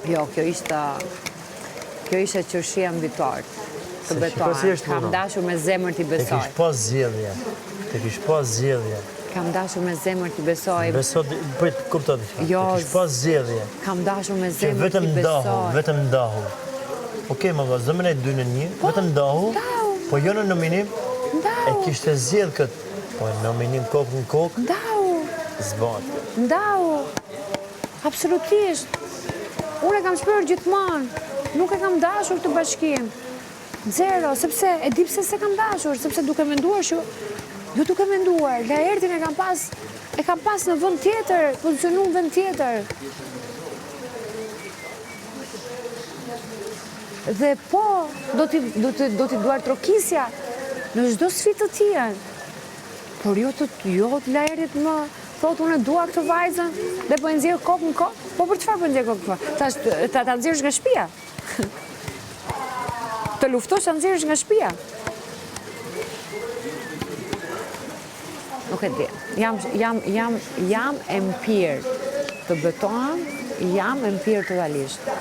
Jo, kjo ishte kjo ishte qershia mbi tortë. Të betohem, kam dashur me zemër t'i besoj. Të kish pas zgjedhje. Të kish pas zgjedhje. Kam dashur me zemër t'i besoj. Beso, prit, kupto diçka. Jo, të kish pas zgjedhje. Kam dashur me zemër t'i besoj. Vetëm ndahu, vetëm ndahu. Okej, më vëzë, me dy në një, po, vetëm ndahu, po jo në nominim, ndahu. e kishte zgjedh këtë, po në nominim kokë në kokë, ndahu. S'bahet. Ndahu. Absolutisht. Unë e kam shprehur gjithmonë. Nuk e kam dashur këtë bashkim. Zero, sepse e di pse s'e kam dashur, sepse duke menduar që jo duke menduar, Laertin e kam pas e kam pas në vend tjetër, pozicionu në vend tjetër. Dhe po, do t'i do t'i do t'i duartrokisja në çdo sfidë të tijën. Por jo të jo të Laertit më thotë unë e dua këtë vajzën dhe po e nxjerr kokë në kokë. Po për çfarë po e nxjerr kokë në kokë? Ta ta ta nxjerrësh nga shtëpia. Të luftosh ta nxjerrësh nga shtëpia. Nuk e di. Jam jam jam jam e mpirë. Të betohem, jam e mpirë totalisht.